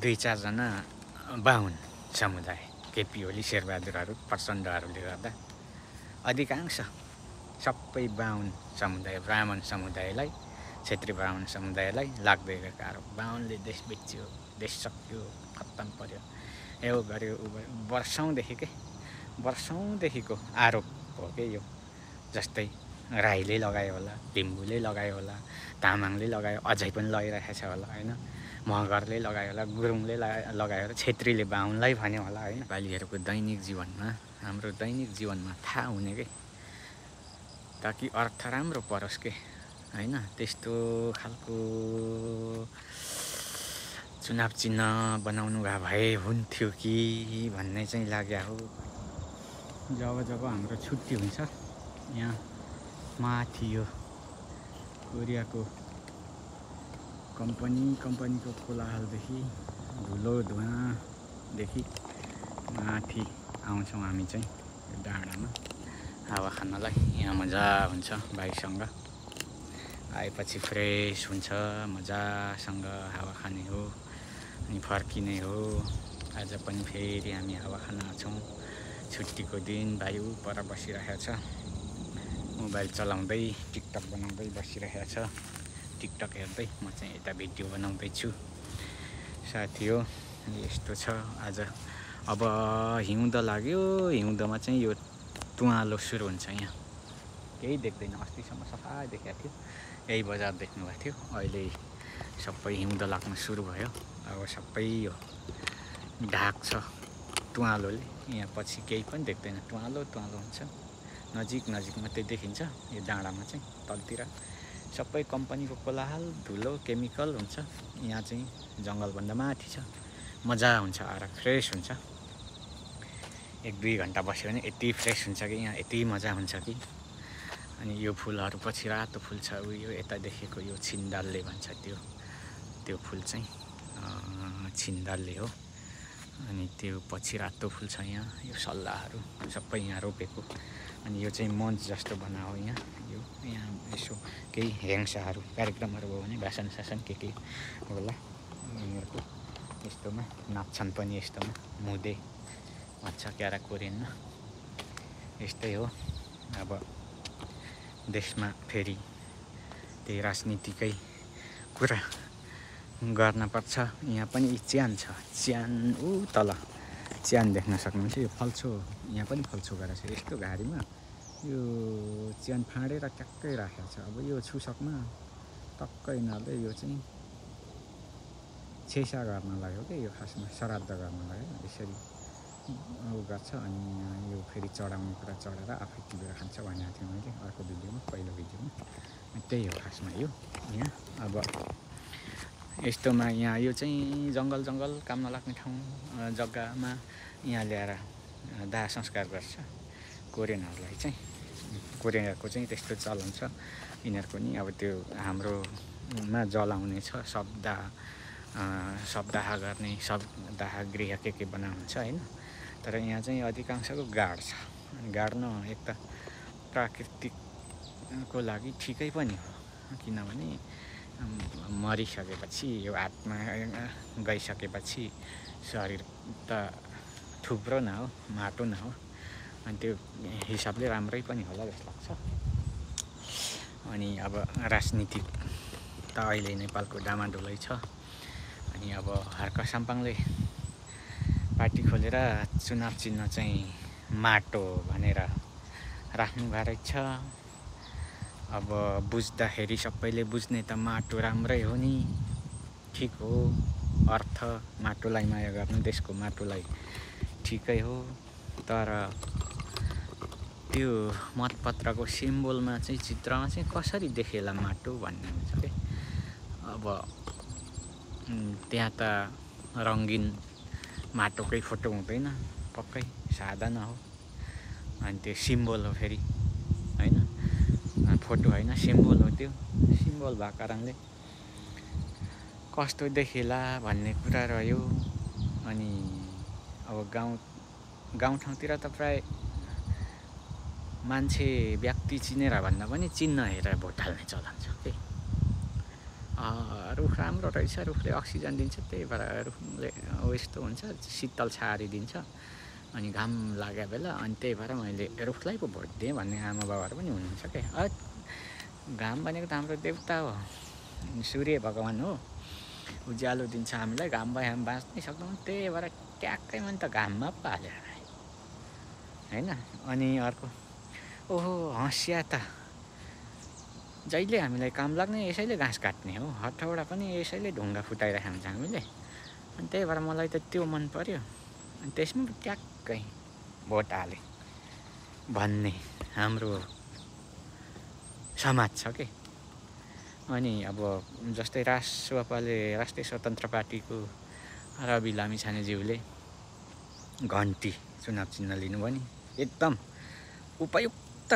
2-4 जना बाहुन समुदाय केपी ओली शेरबहादुरहरू प्रचण्डहरूले गर्दा अधिकांश सबै बाहुन समुदाय ब्राह्मण समुदायलाई क्षेत्री ब्राह्मण समुदायलाई लाग्दै गएको आरोप। बाहुनले देश बेच्यो, देश सक्यो, खत्तम पर्यो, यो गर्यो उ गर्यो, वर्षौँदेखिको आरोप हो के यो। जस्तै राईले लगायो होला, लिम्बूले लगायो होला, तामाङले लगायो, अझै पनि लगाइरहेको छ होला होइन, मगरले लगायो होला, गुरुङले लगायो होला, छेत्रीले बाहुनलाई भन्यो होला होइन। नेपालीहरूको दैनिक जीवनमा, हाम्रो दैनिक जीवनमा थाहा हुने के, ताकि अर्थ राम्रो परोस् के होइन। त्यस्तो खालको चुनाव चिन्ह बनाउनु भए हुन्थ्यो कि भन्ने चाहिँ लाग्यो हो। जब हाम्रो छुट्टी हुन्छ यहाँ माथि यो कोरियाको कम्पनीको कोलाहलदेखि धुलो धुवाँदेखि माथि आउँछौँ हामी चाहिँ डाँडामा हावा खानलाई। यहाँ मजा हुन्छ बाइकसँग आएपछि फ्रेस हुन्छ, मजासँग हावा खाने हो अनि फर्किने हो। आज पनि फेरि हामी हावा खान आउँछौँ। छुट्टीको दिन भाइ पर बसिरहेको छ, मोबाइल चलाउँदै टिकटक बनाउँदै बसिरहेको छ। टिकटक हेर्दै म चाहिँ यता भिडियो बनाउँदैछु। साथी हो यस्तो छ आज। अब हिउँद लाग्यो, हिउँदमा चाहिँ यो तुवालो सुरु हुन्छ। यहाँ केही देख्दैन, अस्तिसम्म सफा देखाएको थियो, यही बजार देख्नुभएको थियो, अहिले सबै हिउँद लाग्न सुरु भयो। अब सबै यो ढाक छ तुवालोले, यहाँ पछि केही पनि देख्दैन, तुवालो हुन्छ। नजिक मात्रै देखिन्छ यो डाँडामा चाहिँ। तलतिर सबै कम्पनीको कोलाहल, धुलो, केमिकल हुन्छ। यहाँ चाहिँ जङ्गलभन्दा माथि छ, मजा हुन्छ, आएर फ्रेस हुन्छ। 1-2 घन्टा बस्यो भने यति फ्रेस हुन्छ कि यहाँ, यति मजा हुन्छ कि। अनि यो फुलहरू पछि रातो फुल छ, उयो यता देखेको यो छिन्दालले भन्छ, त्यो फुल चाहिँ छिन्दालले हो। अनि त्यो पछि रातो फुल छ यहाँ। यो सल्लाहहरू सबै यहाँ रोपेको। अनि यो चाहिँ मञ्च जस्तो बना हो यहाँ यसो केही हेङसाहरू कार्यक्रमहरू भयो भने भाषण के होला उनीहरूको यस्तोमा नाच्छन् पनि। यस्तोमा मुदे भन्छ क्यारा कोरियनमा। यस्तै हो। अब देशमा फेरि त्यही राजनीतिकै कुरा गर्न पर्छ। यहाँ पनि च्यान छ, च्यान ऊ तल च्यान देख्न सक्नुहुन्छ। यो फल्छो, यहाँ पनि फल्छो गरेको छ यस्तो घारीमा। यो च्यान फाँडेर ट्याक्कै राखेको छ। अब यो छुसकमा टक्कै यिनीहरूले यो चाहिँ छेसा गर्नलाई हो कि, यो खासमा श्राद्ध गर्नलाई हो। यसरी गर्छ। अनि यो फेरि चढाउने कुरा चढाएर आफै टिपेर खान्छ भनेको थिएँ मैले अर्को भिडियोमा, पहिलो भिडियोमा। त्यही हो खासमा यो यहाँ। अब यस्तोमा यहाँ यो चाहिँ जङ्गल काम नलाग्ने ठाउँ जग्गामा यहाँ ल्याएर दाह संस्कार गर्छ कोरियनहरूलाई चाहिँ। कोरियनको चाहिँ त्यस्तो चलन छ यिनीहरूको नि। अब त्यो हाम्रोमा जलाउने छ, शवदाह गर्ने, शवदाह गृह के बनाउँछ होइन। तर यहाँ चाहिँ अधिकांशको गाड छ। गाड्न एक त प्राकृतिकको लागि ठिकै पनि हो, किनभने मरिसकेपछि यो आत्मा गइसकेपछि शरीर त थुप्रो न हो, माटो न हो। अनि त्यो हिसाबले राम्रै पनि होला जस्तो लाग्छ। अनि अब राजनीतिक त अहिले नेपालको डामाडोलै छ। अनि अब हर्क साम्पाङले पार्टी खोलेर चुनाव चिन्ह चाहिँ माटो भनेर राख्नु भएको रहेछ। अब बुझ्दाखेरि सबैले बुझ्ने त माटो राम्रै हो नि, ठिक हो। अर्थ माटोलाई माया गर्नु, देशको माटोलाई ठिकै हो। तर त्यो मतपत्रको सिम्बोलमा चाहिँ, चित्रमा चाहिँ कसरी देखेला माटो भन्ने हुन्छ के। अब त्यहाँ त रङ्गिन माटोकै फोटो हुँदैन, पक्कै सादा न हो। अनि त्यो सिम्बोल हो फेरि होइन, फोटो होइन सिम्बोल हो। त्यो सिम्बोल भएको कारणले कस्तो देखेला भन्ने कुरा रह्यो। अनि अब गाउँठाउँतिर त प्राय मान्छे व्यक्ति चिनेर भन्दा पनि चिन्ह हेरेर भोट हाल्ने चलन छ के। रुख राम्रो रहेछ, रुखले अक्सिजन दिन्छ, त्यही भएर रुखले यस्तो हुन्छ, शीतल छारी दिन्छ अनि घाम लाग्यो बेला। अनि त्यही भएर मैले रुखलाई पो भोट दिएँ भन्ने आमा बाबाहरू पनि हुनुहुन्छ क्या। घाम भनेको त हाम्रो देवता हो, सूर्य भगवान् हो, उज्यालो दिन्छ हामीलाई, घाम भए हामी बाँच्नै सक्दैनौँ। त्यही भएर ट्याक्कै मैले त घाममा पो हालेँ होइन। अनि अर्को, ओहो हँसिया त जहिले हामीलाई काम लाग्ने यसैले घाँस काट्ने हो, हटौडा पनि यसैले ढुङ्गा फुटाइरहेको हुन्छ हामीले। अनि त्यही भएर मलाई त त्यो मन पर्यो, अनि त्यसमा ट्याक्कै भोट हाले भन्ने हाम्रो समाज छ कि। अनि अब जस्तै राष्ट्रसभाले राष्ट्रिय स्वतन्त्र पार्टीको रवि लामिछानेज्यूले घन्टी चुनाव चिन्ह लिनुभयो नि, एकदम उपयुक्त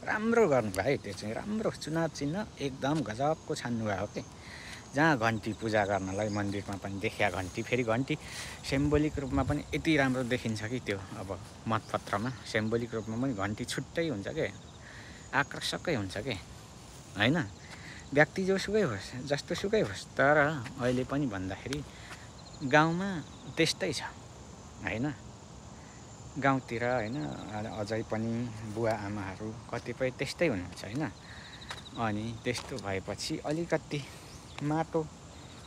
राम्रो गर्नुभयो। त्यो चाहिँ राम्रो चुनाव चिन्ह एकदम गजबको छान्नुभयो हो कि। जहाँ घन्टी पूजा गर्नलाई मन्दिरमा पनि देखिया घन्टी, फेरि घन्टी सिम्बोलिक रूपमा पनि यति राम्रो देखिन्छ कि त्यो अब मतपत्रमा सिम्बोलिक रूपमा पनि घन्टी छुट्टै हुन्छ क्या, आकर्षकै हुन्छ कि होइन। व्यक्ति जोसुकै होस्, जस्तो सुकै होस्, तर अहिले पनि भन्दाखेरि गाउँमा त्यस्तै छ होइन। गाउँतिर होइन अझै पनि बुवा आमाहरू कतिपय त्यस्तै हुनुहुन्छ होइन। अनि त्यस्तो भएपछि अलिकति माटो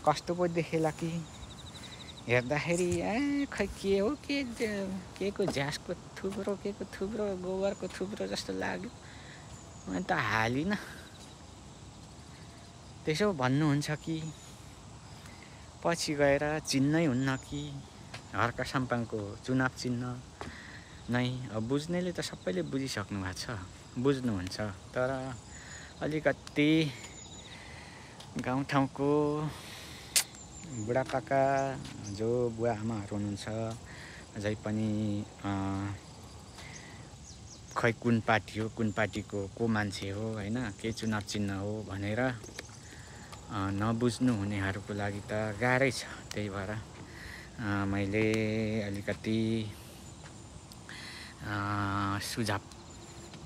कस्तो पो देखेला कि हेर्दाखेरि खै के हो, के को झ्यासको थुप्रो, के को थुप्रो, गोबरको थुप्रो जस्तो लाग्यो। मैले त हालिनँ। त्यसो भन्नुहुन्छ कि पछि गएर चिन्नै हुन्न कि हर्क साम्पाङको चुनाव चिन्ह नै। अब बुझ्नेले त सबैले बुझिसक्नु भएको छ, बुझ्नुहुन्छ। तर अलिकति गाउँठाउँको बुढापाका जो बुवा आमाहरू हुनुहुन्छ, अझै पनि खै कुन पार्टी हो, कुन पार्टीको को मान्छे हो होइन, के चुनाव चिन्ह हो भनेर नबुझ्नु हुनेहरूको लागि त गाह्रै छ। त्यही भएर मैले अलिकति सुझाव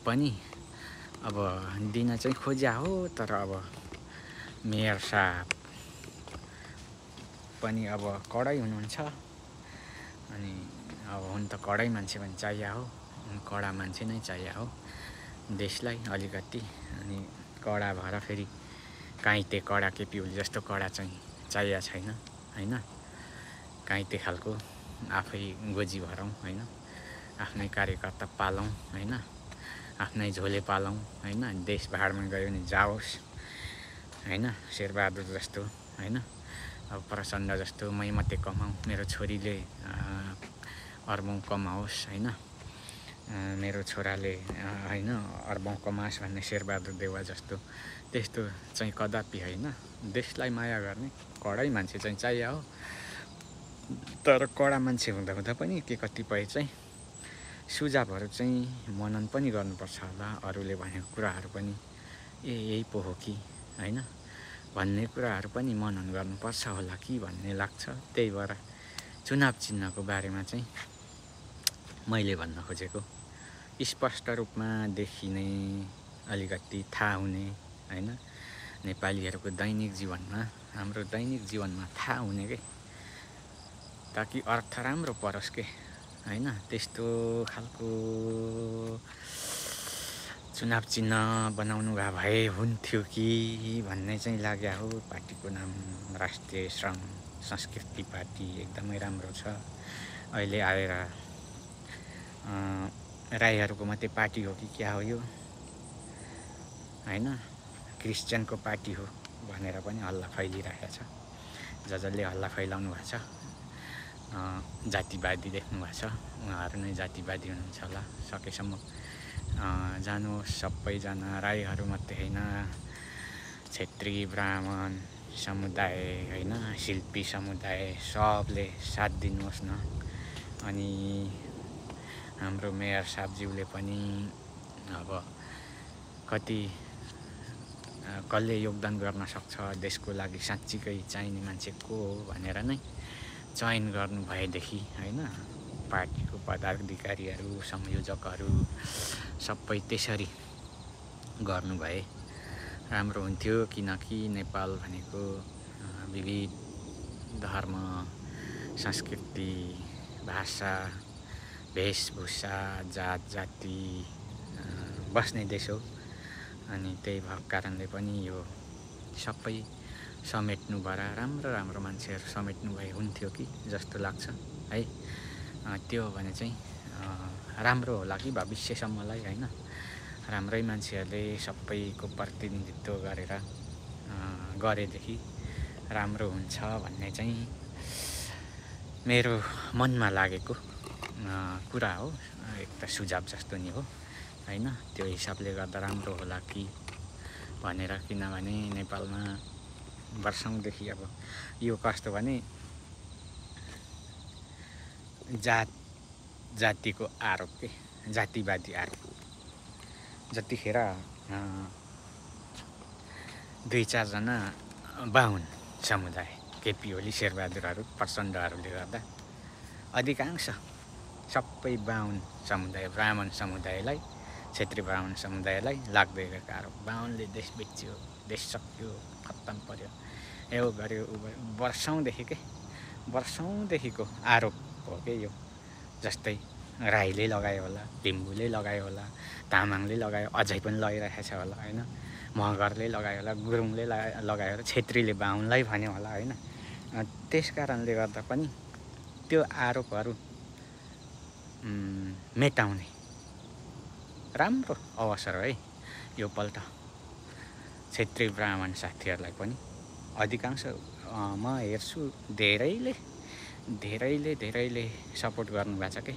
पनि अब दिन चाहिँ खोज्या हो। तर अब मेयर साहब पनि अब कडै हुनुहुन्छ, अनि अब हुन त कडै मान्छे पनि चाहिया हो, कडा मान्छे नै चाहिया हो देशलाई अलिकति। अनि कडा भएर फेरि काइते कडा के पिउली जस्तो कडा चाहिँ चाहिया छैन होइन। काइते खालको आफै गोजी भरौँ होइन, आफ्नै कार्यकर्ता पालौँ होइन, आफ्नै झोले पालौँ होइन। देश भाडमा गयो भने जाओस् होइन, शेरबहादुर जस्तो होइन, अब प्रचण्ड जस्तो मै मात्रै कमाऊँ, मेरो छोरीले अर्बौँ कमाओस् होइन, मेरो छोराले होइन अर्बौँ कमाओस् भन्ने शेरबहादुर देउवा जस्तो त्यस्तो चाहिँ कदापि होइन। देशलाई माया गर्ने कडै मान्छे चाहिँ चाहियो हो। तर कडा मान्छे हुँदा हुँदा पनि के कतिपय चाहिँ सुझावहरू चाहिँ मनन पनि गर्नुपर्छ होला। अरूले भनेको कुराहरू पनि यही पो हो कि होइन भन्ने कुराहरू पनि मनन गर्नुपर्छ होला कि भन्ने लाग्छ। त्यही भएर चुनाव चिन्हको बारेमा चाहिँ मैले भन्न खोजेको स्पष्ट रूपमा देखिने, अलिकति थाहा हुने होइन, नेपालीहरूको दैनिक जीवनमा, हाम्रो दैनिक जीवनमा थाहा हुने के, ताकि अर्थ राम्रो परोस् के होइन। त्यस्तो खालको चुनाव चिन्ह बनाउनु भए हुन्थ्यो कि भन्ने चाहिँ लाग्यो हो। पार्टीको नाम राष्ट्रिय श्रम संस्कृति पार्टी एकदमै राम्रो छ। अहिले आएर राईहरूको मात्रै पार्टी हो कि क्या हो यो होइन, क्रिस्चियनको पार्टी हो भनेर पनि हल्ला फैलिरहेको छ। जसले हल्ला फैलाउनु भएको छ जातिवादी देख्नु भएको छ, उहाँहरू नै जातिवादी हुनुहुन्छ होला। सकेसम्म जानुहोस् सबैजना, राईहरू मात्रै होइन, क्षेत्री ब्राह्मण समुदाय होइन, शिल्पी समुदाय सबले साथ दिनुहोस् न। अनि हाम्रो मेयर साहबज्यूले पनि अब कति कसले योगदान गर्न सक्छ देशको लागि, साँच्चीकै चाहिने मान्छे को हो भनेर नै चयन गर्नु भएदेखि होइन, पार्टीको पदाधिकारीहरू संयोजकहरू सबै त्यसरी गर्नु भए राम्रो हुन्थ्यो, किनकि नेपाल भनेको विविध धर्म, संस्कृति, भाषा, वेशभूषा, जात जाति बस्ने देश हो। अनि त्यही भएको कारणले पनि यो सबै समेट्नु भएर राम्रो मान्छेहरू समेट्नु भए हुन्थ्यो कि जस्तो लाग्छ है। त्यो भने चाहिँ राम्रो होला कि भविष्यसम्मलाई होइन। राम्रै मान्छेहरूले सबैको प्रतिनिधित्व गरेर गरेदेखि राम्रो हुन्छ भन्ने चाहिँ मेरो मनमा लागेको कुरा हो। एक त सुझाव जस्तो नि हो होइन। त्यो हिसाबले गर्दा राम्रो होला कि भनेर, किनभने नेपालमा वर्षौँदेखि अब यो कस्तो भने जातिको आरोप के, जातिवादी आरोप। जतिखेर 2-4 जना बाहुन समुदाय, केपी ओली, शेरबहादुरहरू, प्रचण्डहरूले गर्दा अधिकांश सबै बाहुन समुदाय, ब्राह्मण समुदायलाई, क्षेत्री ब्राह्मण समुदायलाई लाग्दै गएको आरोप। बाहुनले देश बेच्यो, देश सक्यो, खत्तम पर्यो, यो गर्यो उ गर्यो, वर्षौँदेखिको आरोप हो के यो। जस्तै राईले लगायो होला, लिम्बूले लगायो होला, तामाङले लगायो, अझै पनि लगाइरहेको छ होला होइन। मगरले लगायो होला, गुरुङले लगायो होला, छेत्रीले बाहुनलाई भन्यो होला होइन। त्यस कारणले गर्दा पनि त्यो आरोपहरू मेटाउने राम्रो अवसर है यो पल्ट। क्षेत्री ब्राह्मण साथीहरूलाई पनि अधिकांश म हेर्छु धेरैले सपोर्ट गर्नुभएको छ के।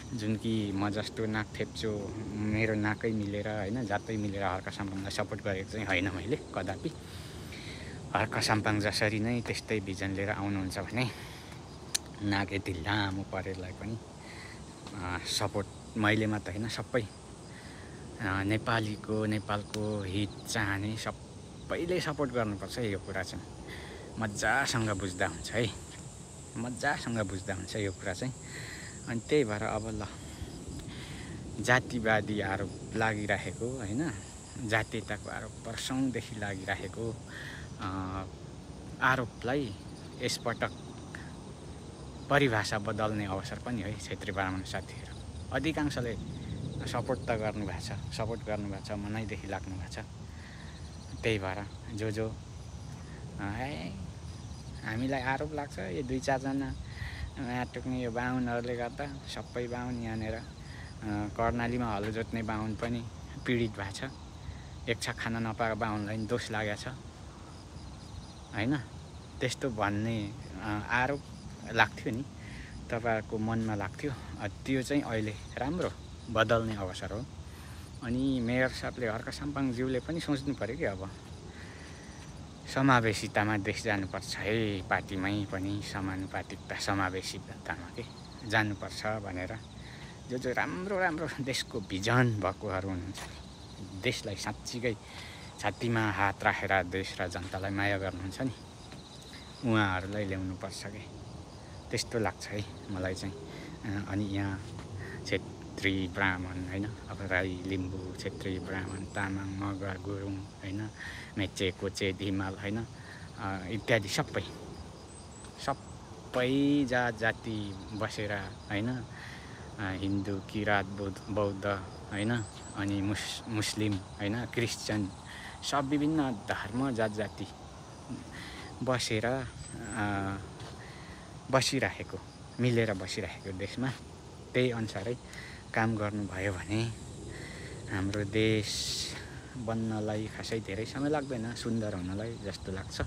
जुन कि म जस्तो नाक थेप्चो, मेरो नाकै मिलेर होइन, जातै मिलेर हर्क साम्पाङलाई सपोर्ट गरेको चाहिँ होइन मैले कदापि। हर्क साम्पाङ जसरी नै त्यस्तै भिजन लिएर आउनुहुन्छ भने नाक यति लामो परेलाई पनि सपोर्ट मैले मात्र होइन, सबै नेपालको हित चाहने सबैले सपोर्ट गर्नुपर्छ। यो कुरा चाहिँ मजासँग बुझ्दा हुन्छ है, मजासँग बुझ्दा हुन्छ यो कुरा चाहिँ। अनि त्यही भएर अब ल जातिवादी आरोप लागिराखेको होइन, जातीयताको आरोप वर्षौँदेखि लागिराखेको आरोपलाई यसपटक परिभाषा बदल्ने अवसर पनि है। क्षेत्री ब्राह्मण साथीहरू अधिकांशले सपोर्ट त गर्नुभएको छ, मनैदेखि लाग्नु भएको छ। त्यही भएर जो हामीलाई आरोप लाग्छ यो 2-4 जना टुक्ने यो बाहुनहरूले गर्दा, सबै बाहुन यहाँनिर कर्णालीमा हलो जोत्ने बाहुन पनि पीडित भएको छ। एक छाक खान नपाएको बाहुनलाई दोष लागेको छ होइन। त्यस्तो भन्ने आरोप लाग्थ्यो नि, तपाईँहरूको मनमा लाग्थ्यो। त्यो चाहिँ अहिले राम्रो बदल्ने अवसर हो। अनि मेयर साहबले, हर्क साम्पाङज्यूले पनि सोच्नु पऱ्यो कि अब समावेशितामा देश जानुपर्छ है, पार्टीमै पनि समानुपातिकता, समावेशितामा के जानुपर्छ भनेर जो राम्रो देशको भिजन भएकोहरू हुनुहुन्छ नि, देशलाई साँच्चीकै छातीमा हात राखेर देश र जनतालाई माया गर्नुहुन्छ नि, उहाँहरूलाई ल्याउनुपर्छ कि त्यस्तो लाग्छ है मलाई चाहिँ। अनि यहाँ क्षेत्री ब्राह्मण होइन, अब राई, लिम्बू, क्षेत्री ब्राह्मण, तामाङ, मगर, गुरुङ होइन, मेचे, कोचे, धिमाल होइन इत्यादि सबै जात जाति बसेर होइन, हिन्दू, किरात, बौद्ध होइन, अनि मुस्लिम होइन, क्रिस्चियन, सब विभिन्न धर्म जात जाति बसिराखेको, मिलेर बसिराखेको देशमा त्यही अनुसारै काम गर्नुभयो भने हाम्रो देश बन्नलाई खासै धेरै समय लाग्दैन, सुन्दर हुनलाई जस्तो लाग्छ।